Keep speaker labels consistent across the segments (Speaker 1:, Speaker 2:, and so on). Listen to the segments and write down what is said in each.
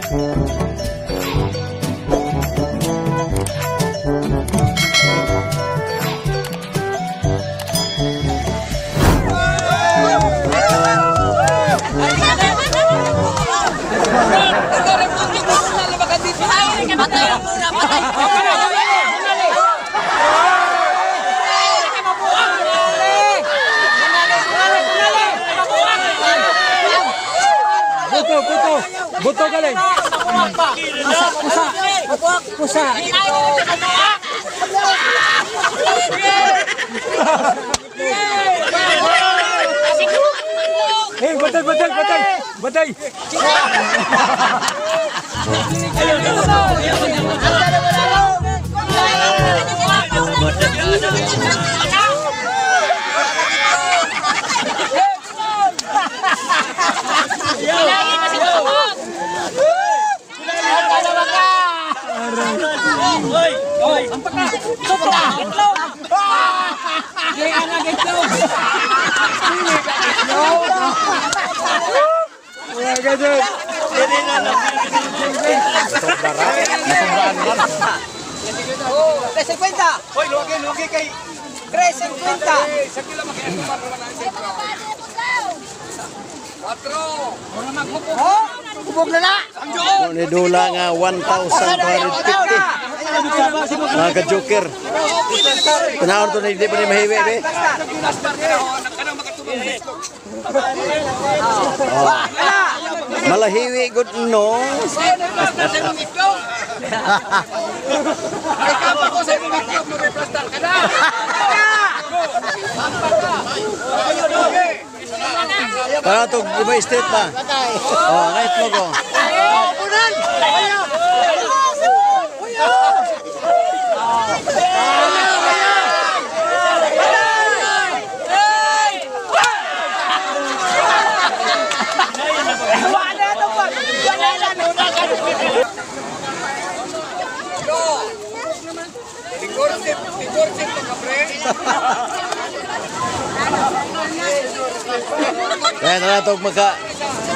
Speaker 1: Buto, buto. Buto galing. Pusa, pusa. Pusa. Eh, batay, batay, batay. Batay.
Speaker 2: Oh, 3.50.
Speaker 3: Hoy, lugi, lugi kay
Speaker 2: 3.50.
Speaker 3: Sa kila
Speaker 2: Oh, hubog na na.
Speaker 4: Ni dula nga 1,250. Mga ka-joker. Panahon to na hindi pa ni mahiwi, be. Oh. Malahiwi good no.
Speaker 3: Ay, kapa ko sa imong itlog, magplastar ka na.
Speaker 4: Para to iba street ba? Oh, nga itlog oh.
Speaker 3: Tigorsit to ka, pre.
Speaker 4: Kaya na to maka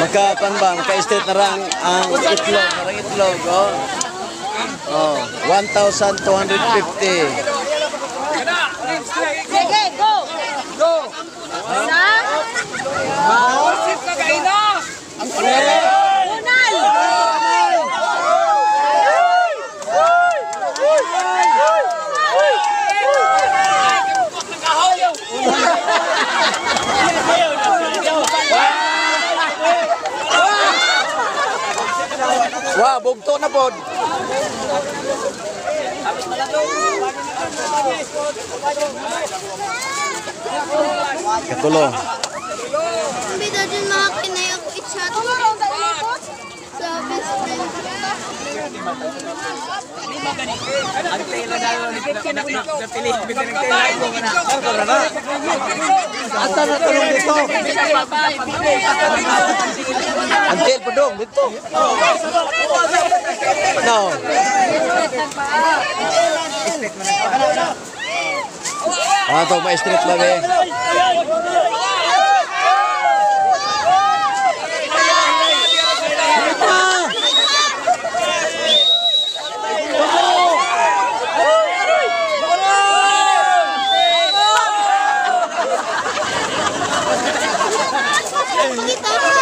Speaker 4: maka pan ba, maka street na rang ang itlog, narang itlog oh. Oh, 1,250.
Speaker 5: Sige, go! Go! Sa?
Speaker 3: Tigorsit na kaina.
Speaker 5: Unal!
Speaker 4: Wah, bugto na pod. Katulo.
Speaker 6: Hindi daw din mga kinay ako i-chat sa best friend ko.
Speaker 4: Asa na tulong dito? Antil padong dito. No. Ah, to may street ba be?
Speaker 6: Pakita ko.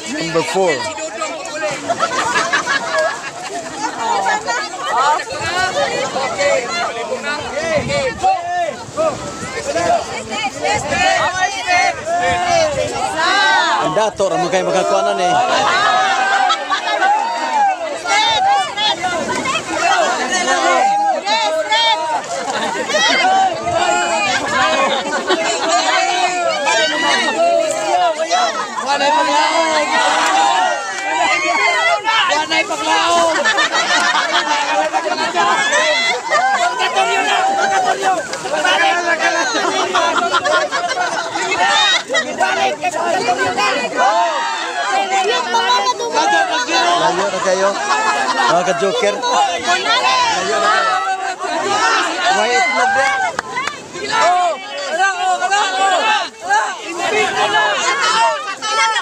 Speaker 4: Number 4. Ang dato ra man kay makakuanan eh.
Speaker 2: Walay paglaom. Walay paglaom.
Speaker 4: Layo na kayo. Mga ka-joker. Layo na kayo. May itlog na.
Speaker 2: Oh, ala, oh, ala, oh. Ala,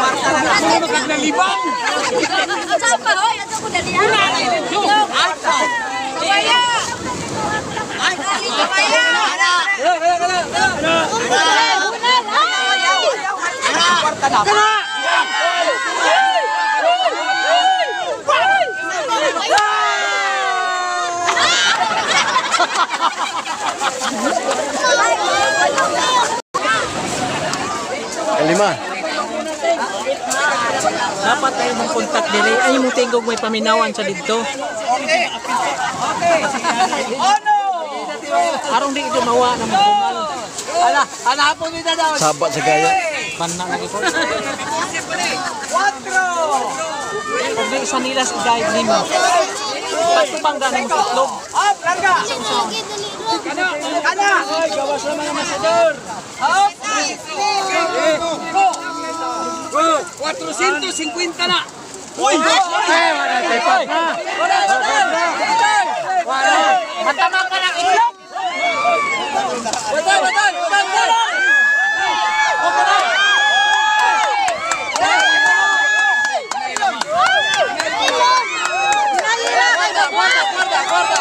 Speaker 3: Kag nalibang.
Speaker 5: Saan pa, hoy? Ato ko dali. Sabaya! Sabaya! Bunal! Ay!
Speaker 4: Kalima.
Speaker 7: Dapat tayo mong kontak dire ay mong tingog may paminawan sa didto.
Speaker 2: Okay. Ono.
Speaker 7: Arong di ito mawa na magbungal.
Speaker 2: Ala, hanapon nila daw.
Speaker 4: Saba sa gaya.
Speaker 7: Banna lagi ko.
Speaker 2: Cuatro.
Speaker 7: Kung di sa nila sa guide nimo. Patubang gani mo itlog.
Speaker 2: Up, larga. Kana.
Speaker 1: Ay, gawas naman ang masador.
Speaker 2: Up.
Speaker 3: Go! 450 na.
Speaker 1: Uy! Ay, wala tayo pa.
Speaker 2: Wala, wala.
Speaker 1: Wala.
Speaker 7: Matama ka ng itlog.
Speaker 2: Batay, batay, batay, batay. Guarda, guarda, guarda, guarda.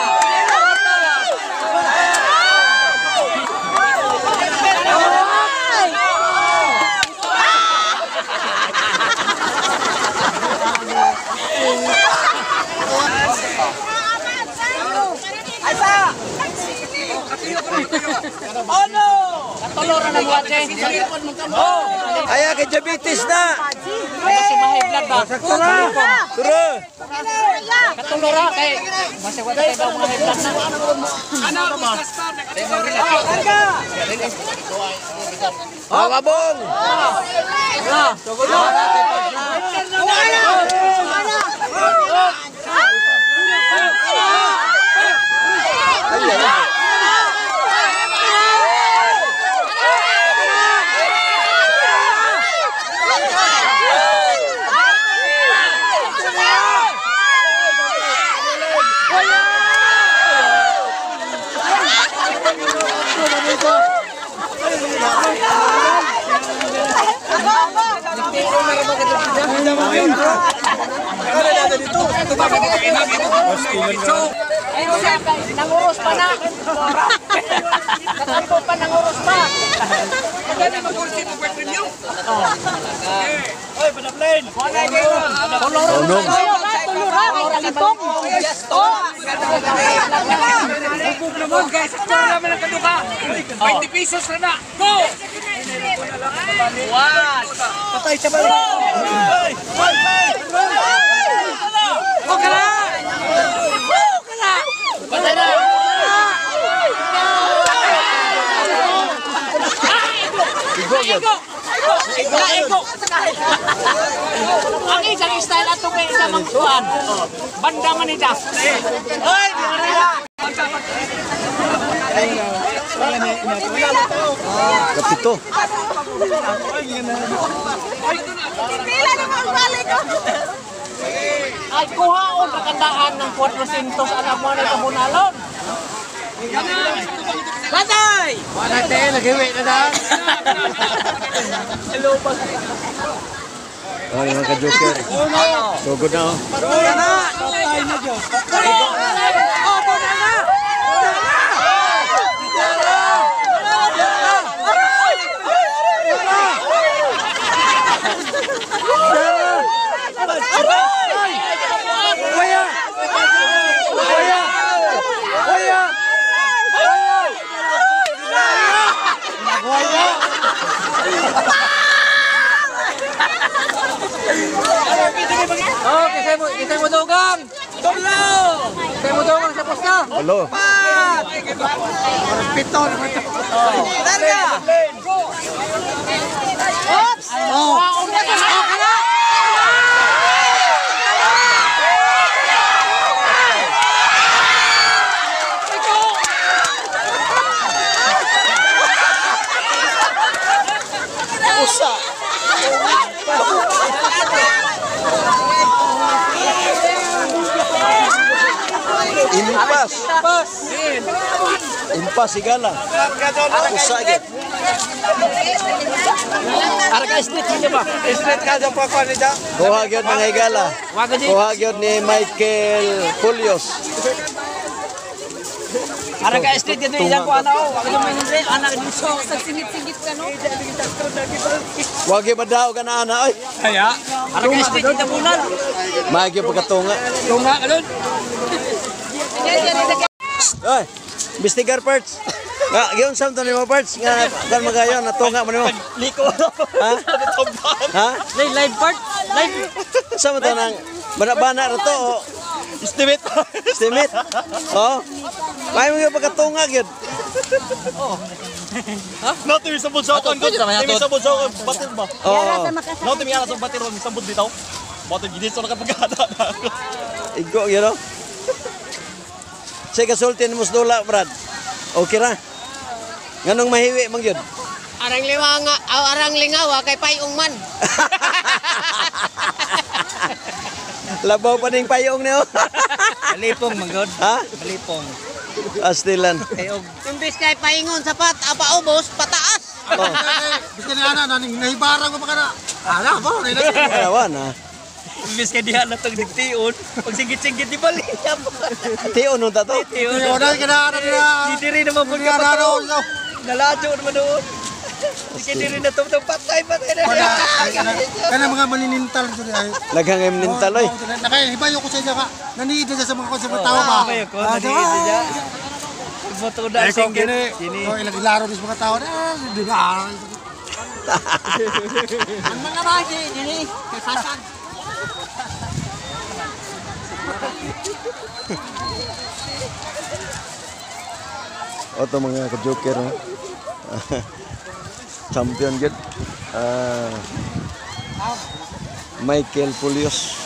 Speaker 2: Asa! Ono!
Speaker 7: Katulor na nagwate.
Speaker 4: Ay, kay diabetes na.
Speaker 7: Kasi mahay blood ba?
Speaker 1: Sakto na.
Speaker 4: Turo.
Speaker 7: Katulor ra kay masih wala tayo mga high blood na.
Speaker 3: Ano, Gaspar?
Speaker 2: Larga!
Speaker 4: Oh, kabong.
Speaker 7: Ay, nanguros pa na. Katampo pa nanguros pa.
Speaker 3: Magkano mag-kursi mo per premium?
Speaker 4: Unom.
Speaker 5: Tulura kay talipong.
Speaker 3: Bubog naman, guys. Sakto na naman ang kaduka. 20 pesos na na. Go!
Speaker 1: Patay sa balik.
Speaker 3: O ka na!
Speaker 4: Igo gyud.
Speaker 7: Igo. Ang isang style ato kay isa mang kuan. Banda man ida.
Speaker 4: Kapito.
Speaker 5: Pila na ang balik ko.
Speaker 7: Ay kuhaon rakandaan ng 400 anak mo na kabunalon.
Speaker 2: Batay!
Speaker 1: Wala tayo, naghiwi na na.
Speaker 4: Oh, yung mga ka-joker. Sugod na oh.
Speaker 2: Kana!
Speaker 1: Patay na Diyos.
Speaker 2: Oh, bona na!
Speaker 1: Kuya! Kuya! Kuya! Kuya!
Speaker 2: Oh, kisay mo dugang! Tulo! Kisay mo dugang sa posta!
Speaker 4: Hello.
Speaker 2: Pat! Larga! Oops! Oh! Oh, kana!
Speaker 4: Usa. Impas. Impas higala. Usa gyud.
Speaker 2: Ara ka street niya ba?
Speaker 1: Street ka dyan po ako nila.
Speaker 4: Kuha gyud mga higala. Kuha gyud ni Michael Pulios.
Speaker 2: Ara ka street dito iyang ko ana oh. Wag mo hindi ana dito.
Speaker 5: Singit-singit ka no?
Speaker 4: Wag gyud badaw ka na ana oy.
Speaker 3: Kaya.
Speaker 2: Ara ka street dito bunal.
Speaker 4: Maagi pagkatunga.
Speaker 3: Tunga ka doon.
Speaker 4: Oy, Mistigar parts. Nga, giyon sam to nimo parts nga kan magayon natunga mo nimo.
Speaker 2: Liko.
Speaker 4: Ha? Ha?
Speaker 2: Live live part. Live.
Speaker 4: Sa mo to nang bana-bana ra to. oh.
Speaker 2: Estimate.
Speaker 4: Estimate. Oh. May mo pagkatunga gyud.
Speaker 8: Not yung sa bunsokan ko. Yung sa bunsokan, batir ba?
Speaker 4: Oh.
Speaker 8: Not yung sa batir, yung sa bitaw. Batir, gini sa nakapagkada na ako.
Speaker 4: Igo gyud oh. Say kasulti ni Musdula, Brad. Okay ra. Nganong mahiwi man gyud.
Speaker 7: Arang liwanga, aw arang lingaw kay payong man.
Speaker 4: Labaw pa ning payong niyo.
Speaker 2: Malipong manggod.
Speaker 4: Ha?
Speaker 2: Malipong.
Speaker 4: Astilan.
Speaker 2: Kayog.
Speaker 7: Imbis kay paingon sapat, apa ubos, pataas.
Speaker 4: Oh.
Speaker 1: Gusto ni Ana, naning nahibarang ko pa ka na. Ana, ba?
Speaker 4: Wala na.
Speaker 2: Imbis kay diha na tong digtion, pag singit-singit di bali.
Speaker 4: Tiyon nun ta to.
Speaker 2: Tiyon.
Speaker 1: Wala ka na, Ana nila.
Speaker 2: Di diri naman pud ka
Speaker 1: Ana,
Speaker 2: pa. Nalajo naman doon. Di diri na to patay patay na.
Speaker 1: Wala. Kana mga maninintal dito ay.
Speaker 4: Laghang imnintal oy.
Speaker 1: Nakahibayo ko sa inyo ka. Naniid na siya sa mga kung sa mga tao ba.
Speaker 2: Hibayo ko, naniid na siya. Pag na
Speaker 1: Eh, kung
Speaker 2: singgit.
Speaker 1: gini, oh, ilang ilaro sa mga tao. Eh, di ba?
Speaker 7: Ang mga bagi, dini, kay fasad.
Speaker 4: Oto mga ka-joker oh. Champion gyud. Ah, Michael Pulios.